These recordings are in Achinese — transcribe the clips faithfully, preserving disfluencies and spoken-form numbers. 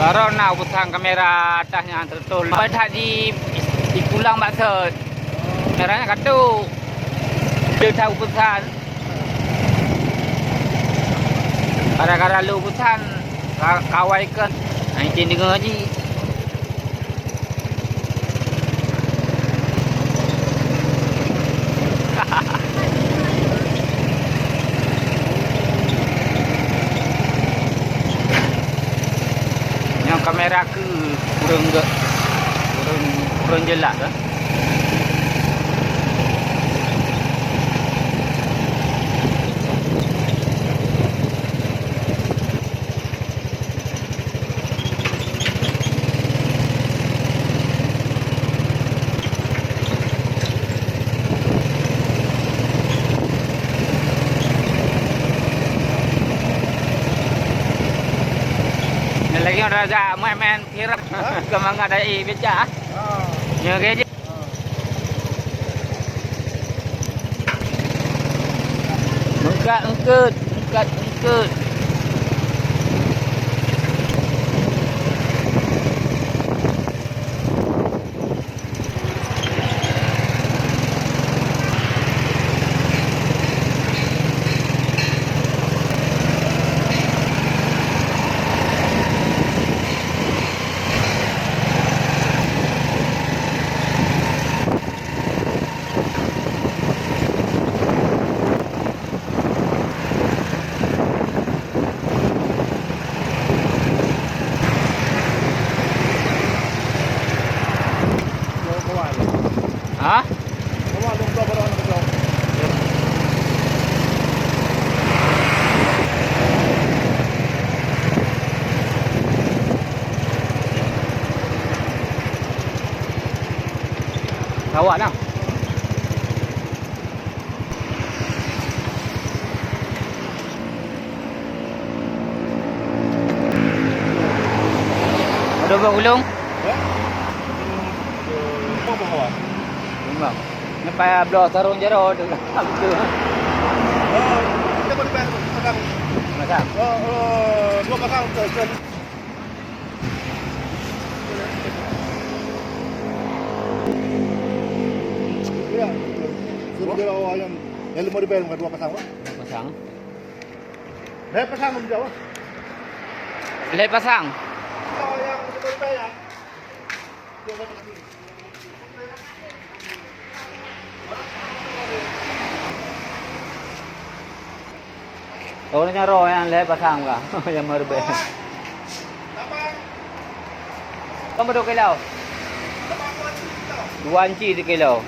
Baroe na upusan kamera atah nyan teutul. Pai that di, di pulang bak sot. Kamera nyan ka tu. Dia that upusan. Gara-gara lôn upusan, ka-, kawai keu. Nah, izin deungoe jih. Nyoe kamera keu kureueng ge-, kureueng, kureueng jeulaih, kan? Nyan lagèe ureueng jak main-main viral. Hah? Keu mangat dai becak. Ah. Nyoe ke jih. Ah. Meukat eungkeut, meukat eungkeut. Hah? Awak nah. Ada berapa gulung? Ya? Hmm, eh, lima belas kawan. Lima. Ni payah bloe sarung jaroe tu. Betul. Oh, kita boleh bayar tu, pasang. Pasang? Oh, oh, dua pasang ke, ke. Ya. Suruh dia bawa yang, yang lima ribu, dua pasang, Pak. Dua pasang. Lhèe pasang lom jaweueb. Lhèe pasang. Oh, nyan roh nyang lhèe pasang kah? Nyang meureubeue. Kamu dua kilo? Dua inci sekilo.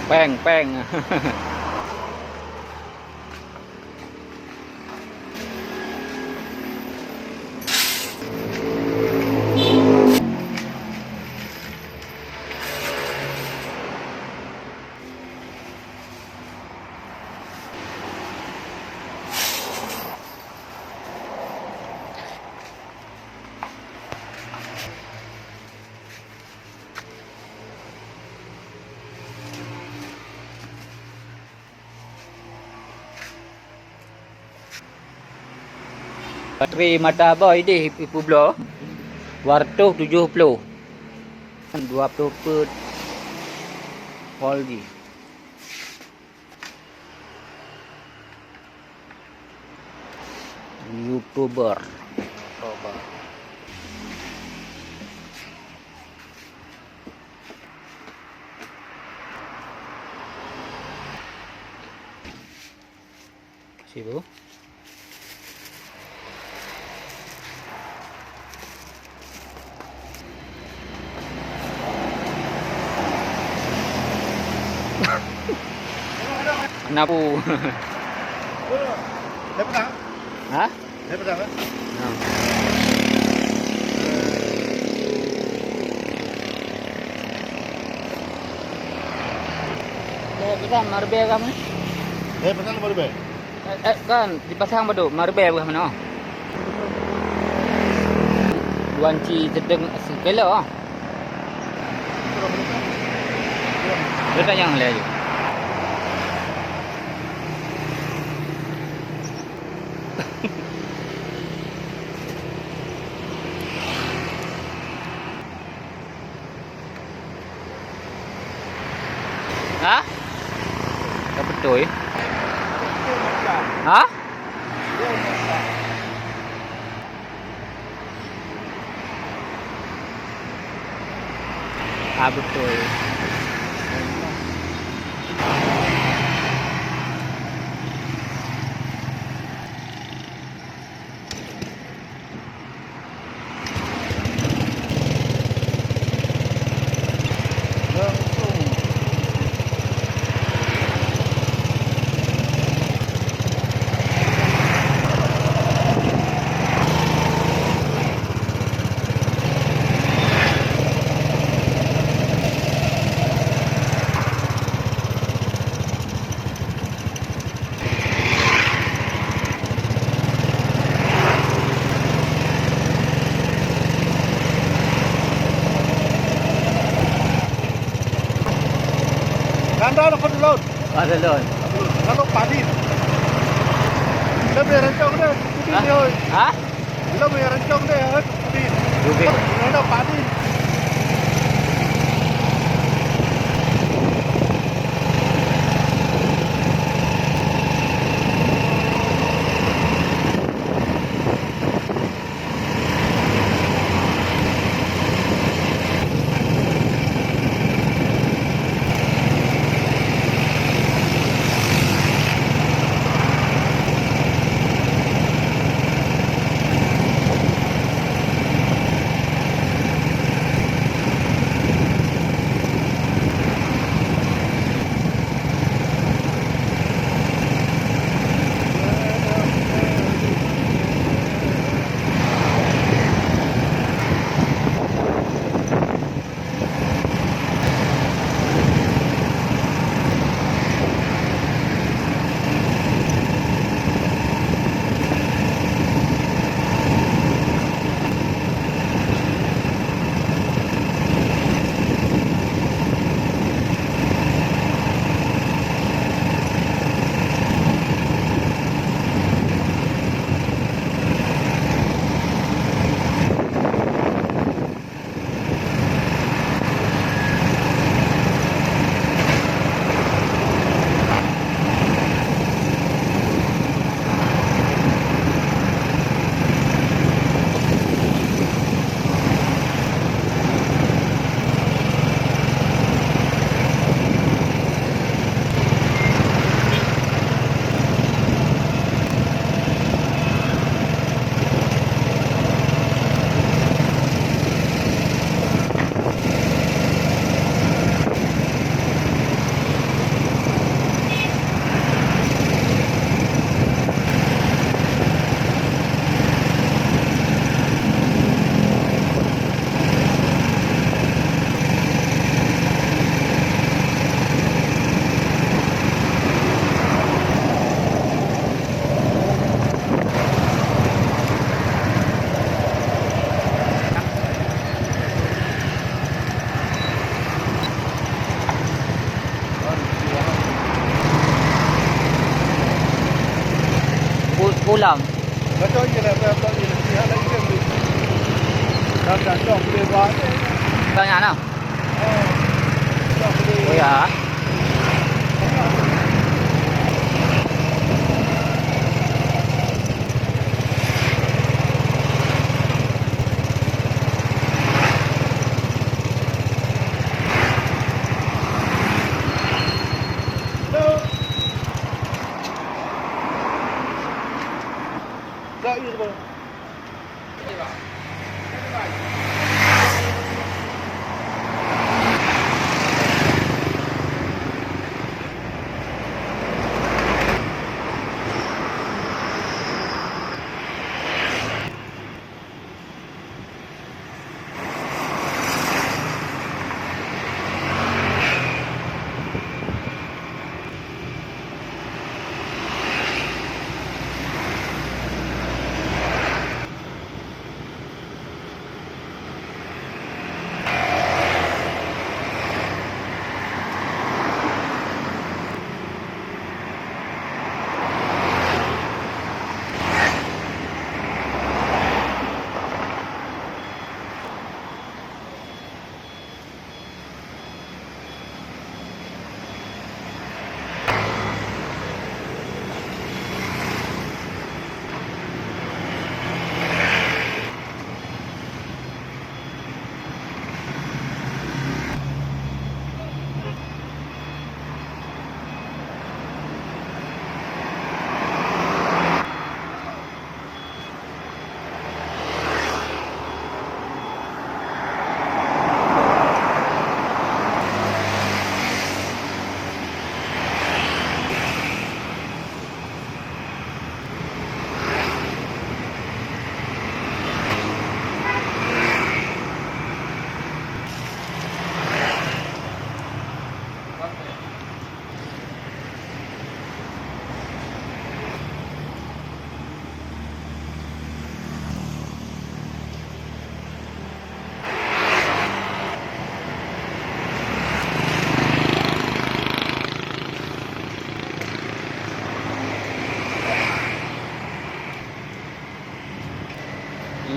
Pèng, pèng. Baterai mata boh idéh ipubloe dua ratus tujoh ploh. Dua ploh peuet volt jih. YouTuber. Sibu. Napu. Dah pernah? Ha? Dah pernah, kan? Ha. Dah pernah marbel kamu? Dah pernah marbel? Eh, eh, kan dipasang badu marbel bukan mana? Duan ci sedeng sekilo. Dia tanya yang lain. Ha? Ka beutôi. Ha? Ah, beutôi. Ganda dapat dulu. Ada lon. Kalau padin. Lebih rencong deh, putih Hah? Dia, oi. Hah? Lom ya rencong deh, hot, pudin. Oke. Ada padi. Pu-, pulang. Tanya nah. Oh ya.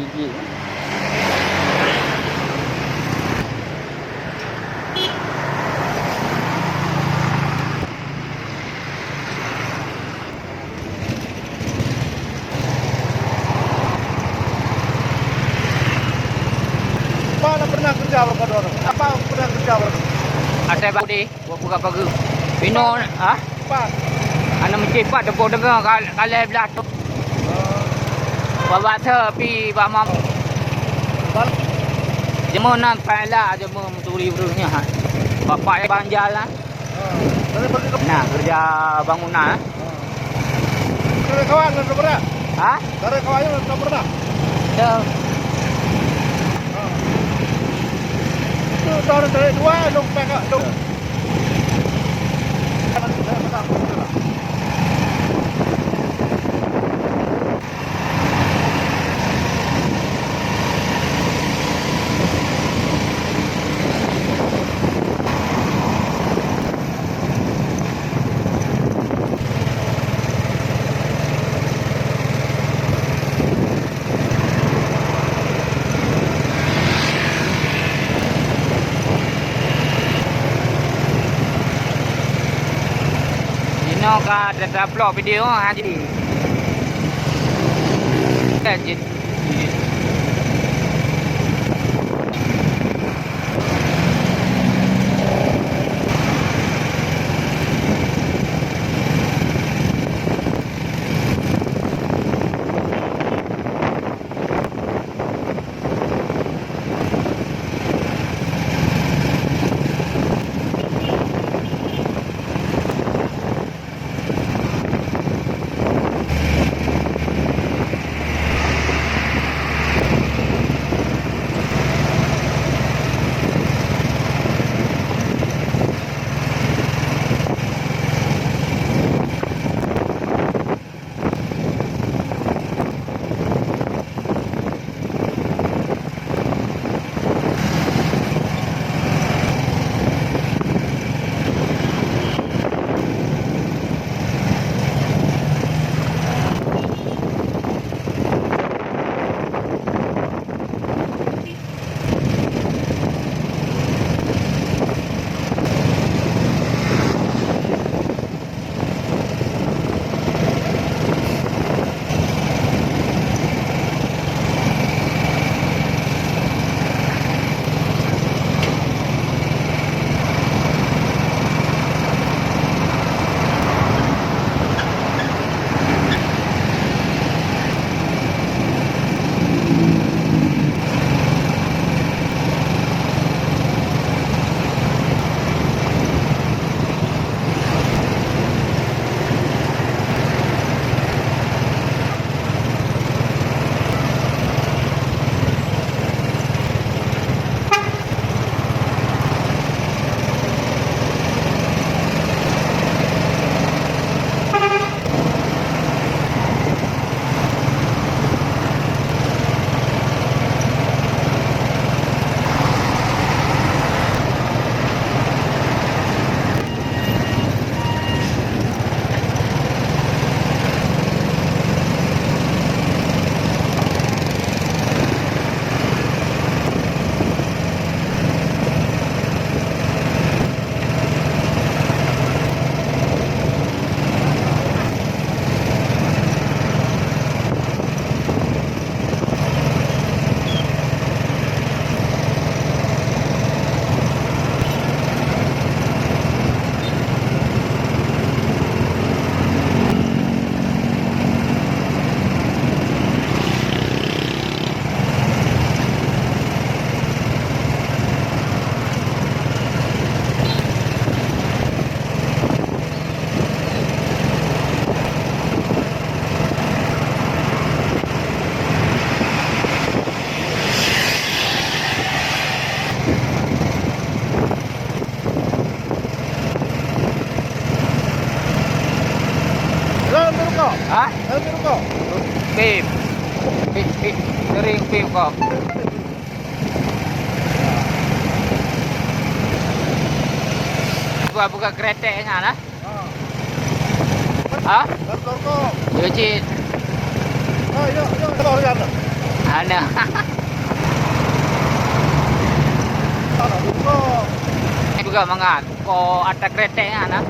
Gigi. Apa pernah kerja berkodok? Apa pernah kerja berkodok? Asai Budi. Buat buka pagar. Pinoe, ha? Pat. Aneuk meucit pat teupok deungoe ka-, kalai blah tu. Babak sepi bak mam. Bal- Jeumeu nan pala jeumeu meuturi ureueng nyan, ha. Bapak nyang banjal, ha. Ha. Dari pagi ke- Nah, kerja bangunan, ha. Dari kawan ngon saudara? Ha? Dari kawan ngon saudara? Ya. Ha. Itu tahun dari dua, dong pekak, dong. Jinoe ka teuta vlog video, ha, jadi. Ka jeuet. Dalam rukok. Hah? Dalam rukok. Pim. Pim, pim. Sering pim kok. Buka-buka kretek nyan lah. Ha? Yo, cit. Ha, yo, yo, yo, yo. Hana. Juga mangat. Ko ata kretek nyan, ah.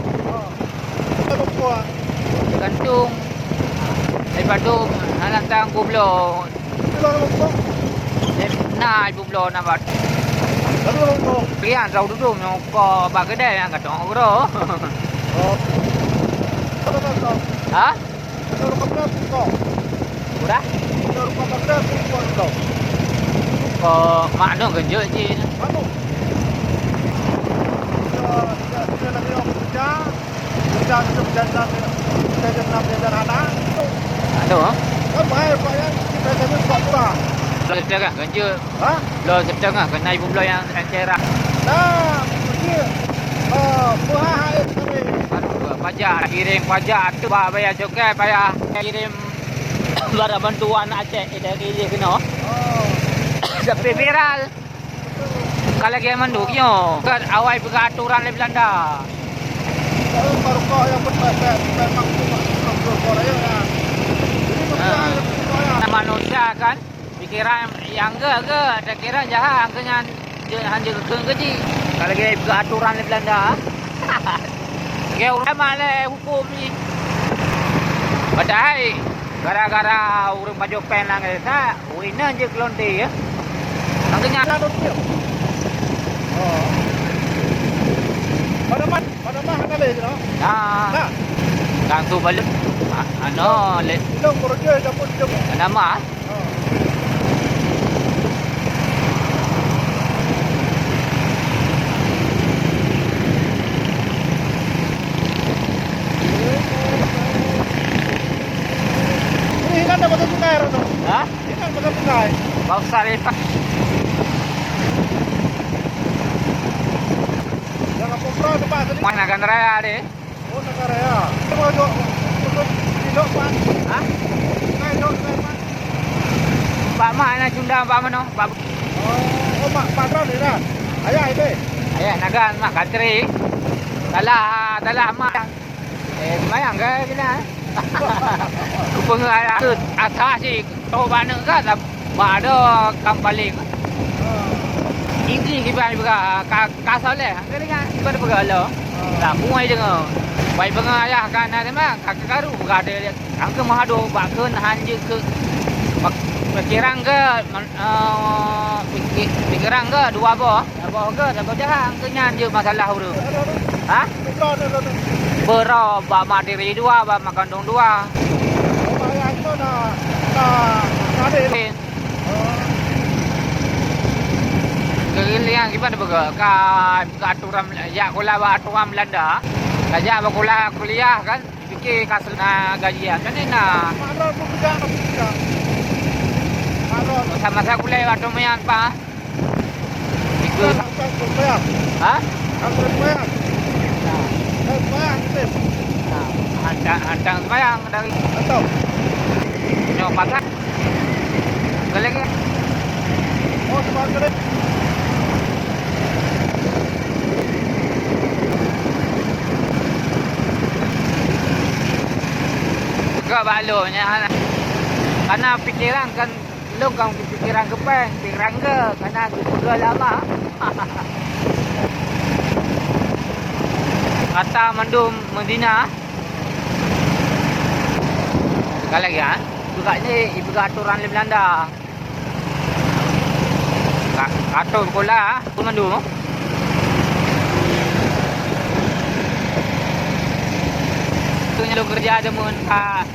Gantung. Daripada tu, anak tang kubloe. Na ibu bloe na bat. Lian rau dudum nyang ko bak keudè nyang ka tong gro. Ha? Udah? Ko mak dong keujeuet jih. Aduh. Lo seutengah ganjil. Ha? Lo seutengah keunan ibu bloe nyang cerah. Nah, betul. Oh, buah hai kami. Aduh, pajak, kirim pajak tu, bah, bayar cukai, payah kirim barang bantuan Aceh, eh, dari dia kena. Oh. Sampai viral. Ka lagèe mandum nyoe, kan awai peugah atoran lé Beulanda. Ah. Manusia kan, pikiran nyang geu-geu, pikiran jahat, keu nyan jeuet han jeuet keu keudéh. Ka lagèe peugah atoran lé Beulanda. Lagèe ureueng malèe huköm jih. Padahai gara-gara ureueng pajoh péng nyan that, Ui, na jeuet keu lonte, ya. Makanya. Oh. Pada mah, pada mah hana lé, no? Nah. Nah. Langsung balik. Ah, ano, lé. Ilong beureuja dapur jeuet. Ada mah. Oh. Ini kan dapat sungai, Rano. Hah? Bau sari, Pak. Mana Nagan Raya deh? Oh, Nagan Raya. Hah? Pak Mak na cunda Pak mano? Pak. Oh, oh, Pak, Pak Tron ni dah. Ayah itu. Ayah Nagan Mak Katri. Salah, salah Mak. Eh, seumayang ke bila, eh? Kupeungeuh ayah tu, asa si, toh baneuk ke, ba ada kam paling. Inti kiban juga, ka, ka soleh. Keringat, kiban peugah lo. Lah, muai deungoe. Bai peungeuh ayah ka na memang, ka karu, ka ada. Angke meuhado, bak kheun han jeuet keu, bak, pikiran ke, eh, piki-, pikiran ke dua boh. Saboh gét, saboh jahat, keu nyan jeuet masalah ureueng. Ha? Beurôh bak mak tiri dua, bak mak kandông dua. Keuliang kiban beugét, ka, ka aturan, jak kuliah bak aturan Beulanda. Ka jak bak kuliah, kuliah kan. Pike ka seuna gaji, ah, kan na. Masa-masa kulai bak Tomian, Pak. Ikut. Ha? Nah, hantang, hantang sembahyang dari. Nyoe patah. Geleng ya. Oh, sebab geleng. Gak bak lôn nyan. Karena pikiran kan, lôn kan pikiran geupeugah, pikiran geuh, karena geupeugah lama. Kata mandum Medina. Sekali lagi, ha? Buka ni, ibuka aturan di Belanda. Ka-, katong sekolah, tu mandu. Tu nyang kerja demen, ha.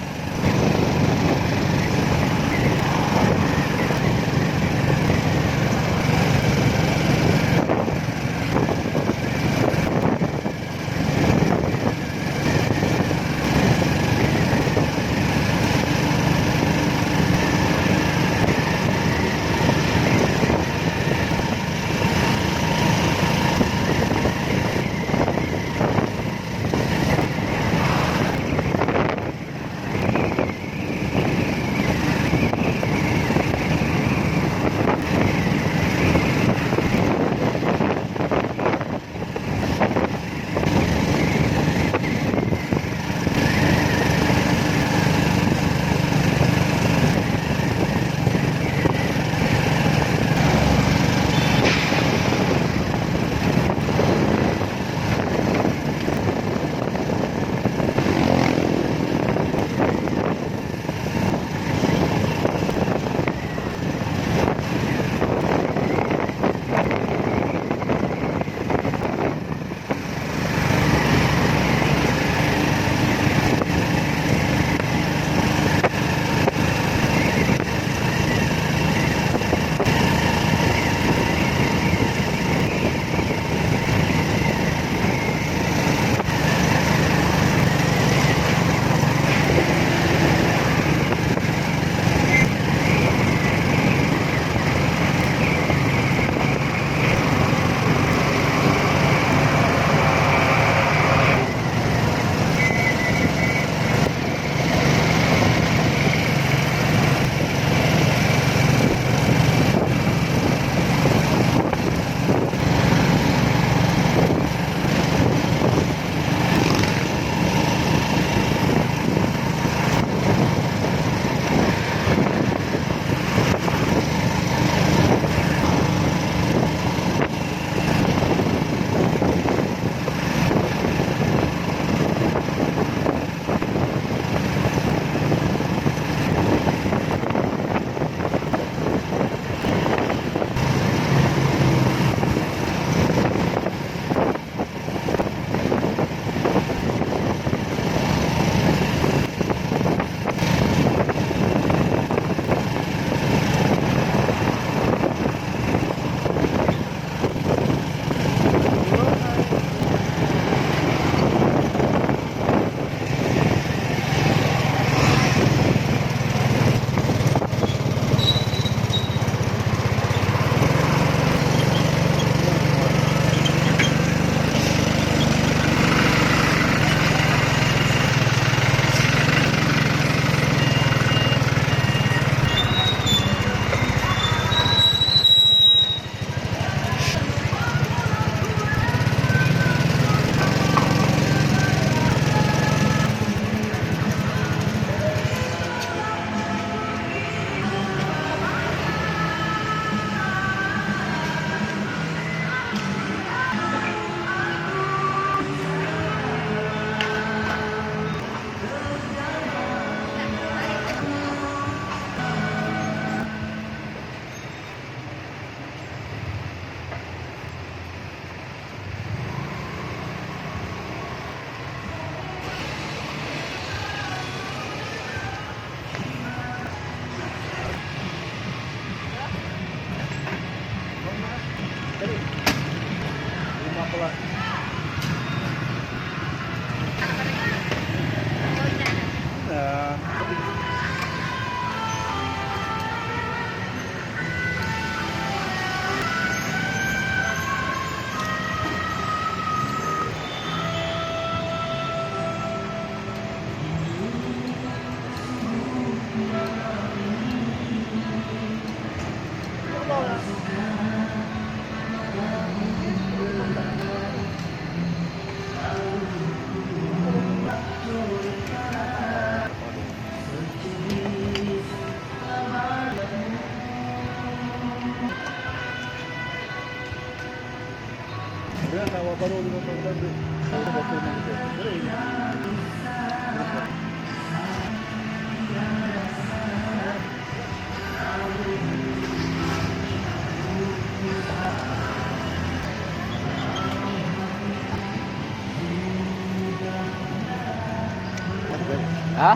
Ha?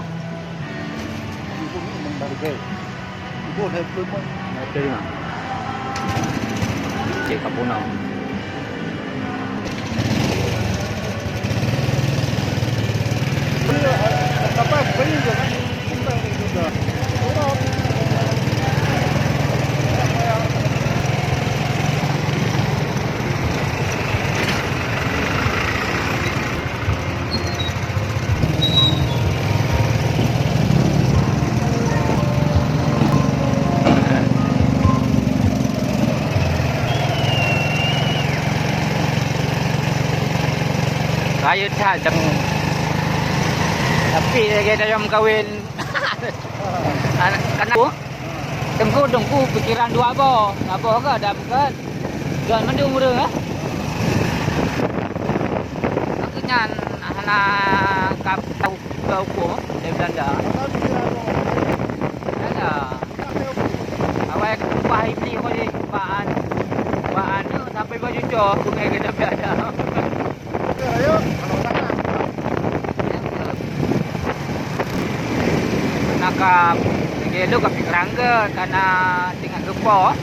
Cek ka punong. Rayeuk that, tapi lagèe dayah meukawen. Anak, anak. Teungku, teungku, pikiran dua boh. Saboh ka dam kan. Tuan mandum ureueng, eh? Aku nyan hana kap tau keu upo dari Belanda. Belanda. Awai upah ini kau ni, upah an-, upah anu sampai baju cok, bukan kena Belanda. Naka lagèe lôn ka pikiran gèt, kana tinggai geupo.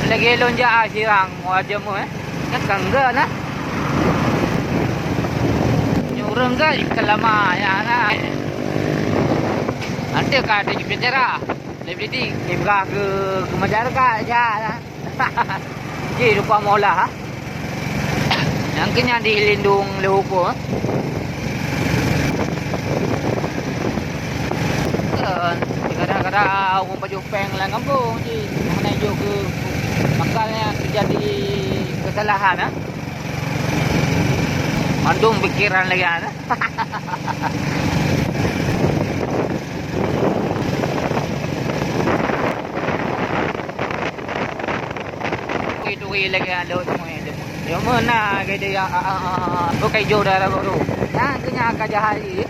Lagèe lôn jak sirang, wajah mu, eh. Nyan ka enggak nah. Nyoe ureueng gèt, keulama ya nah. Nanti ka ada penjara. Lebih di, ibrah ke, ke masyarakat ya nah. Ji rupa maulah, ha? Nyang keu nyan dilindung lé huköm, ha? Kan, kadang-kadang ureueng pajoh péng lam gampông jih, hana jok keu, makanya terjadi kesalahan, ha? Mandum pikiran lagèe nyan, ha? Turi-turi lagèe alô teumui. Yo meunan lagèe dia, a, a, a, a, bukai jo dara baru. Nyang keu nyan ka jahat jih.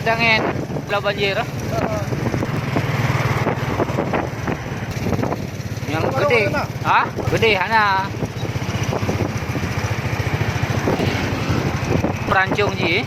Tangen, kalau banjir. Nyang gede. Ha? Gede hana. Perancung jih.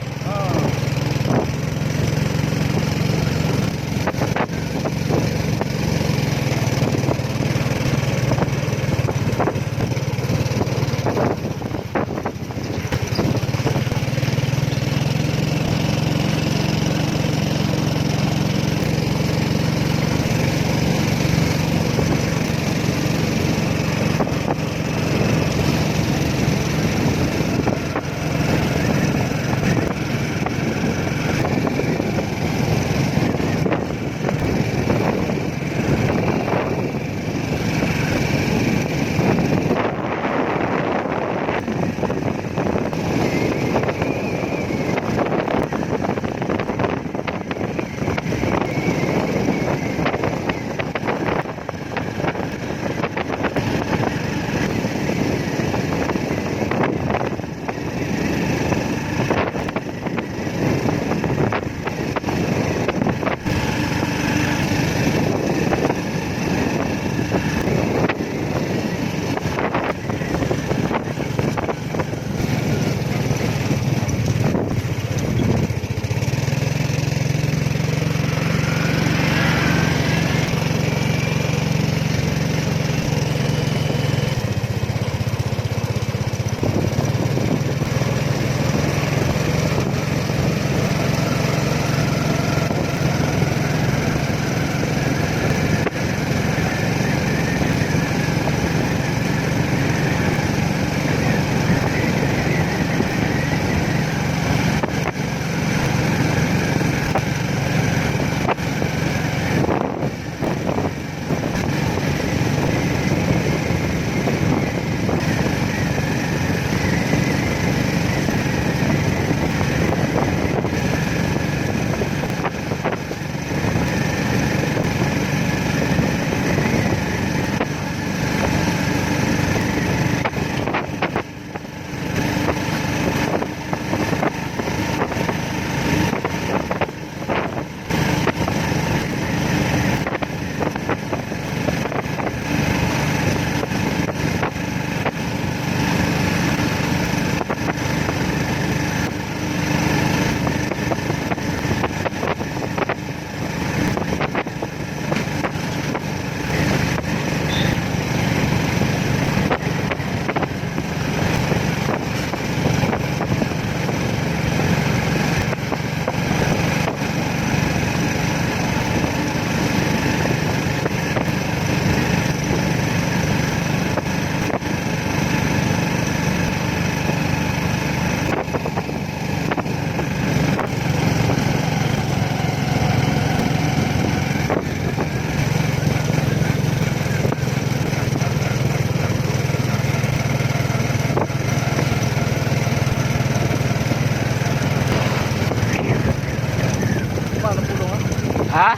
Ha?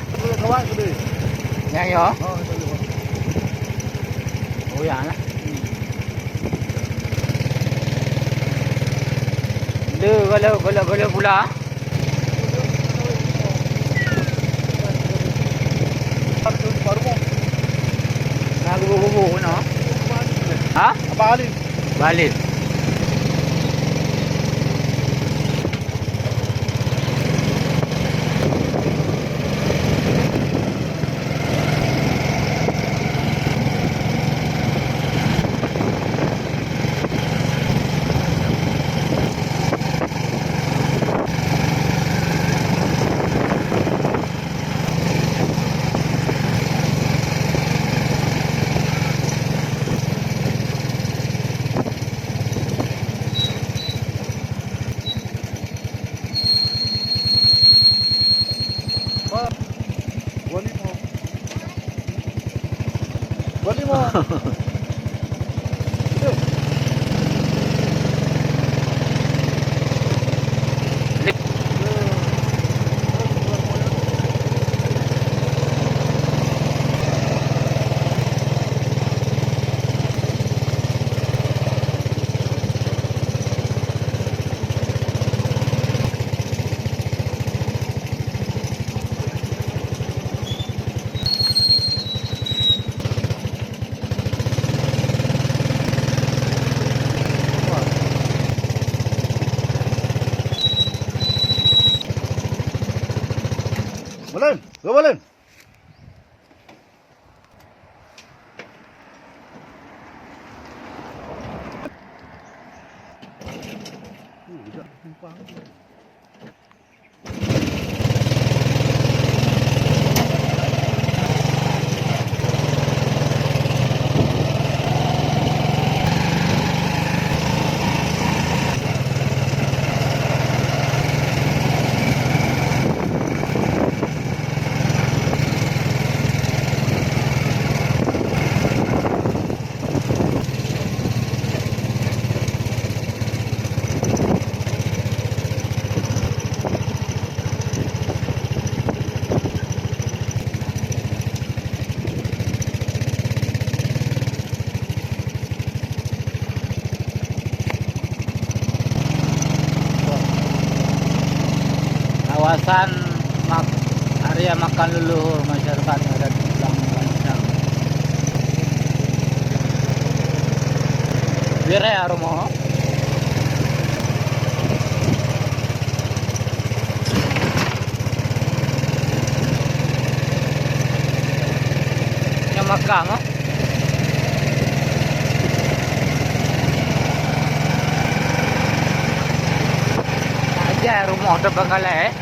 Nyan yo. Oh, ya lah. Le, kalau, kalau, kalau pula. Nah, gubuk-gubuk kena. Ha? Abah Halim. Abah Halim. Dua lima. Dua lima. Go balen. Kawasan mak-, area makan leluhur masyarakat yang ada di Pulang Pancang. Wirai rumoh. Nyang makam, ah. Aja rumoh terbengkalai, eh.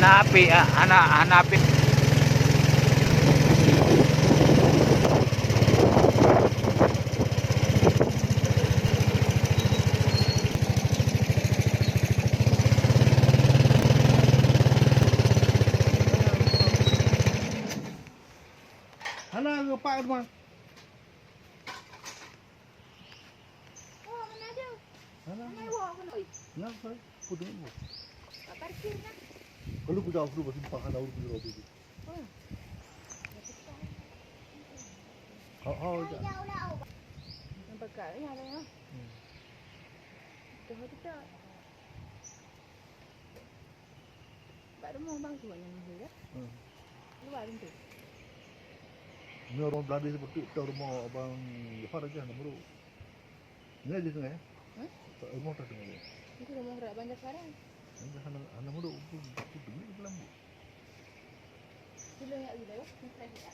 Hana api, ah, hana, hana api. Hana geupak teuma. Hana. Hana, hana. Parkir na. Kalau kuda aku simpang hana urus kuda aku. Hao, hao, jak. Nampak kat ni ada ya. Hmm. Dah kita. Bak rumoh bang tu banyak mahal ya. Hmm. Luar pintu. Ni orang Belanda seperti tu rumoh abang Jafar aja nombor. Ni aja tengah ya. Hmm? Rumoh tak tengah ya. Itu rumoh rak banyak sekarang. Hana, hana mudah pun, pun demi dalam. Sila nak gila ya. Ni terakhir ya.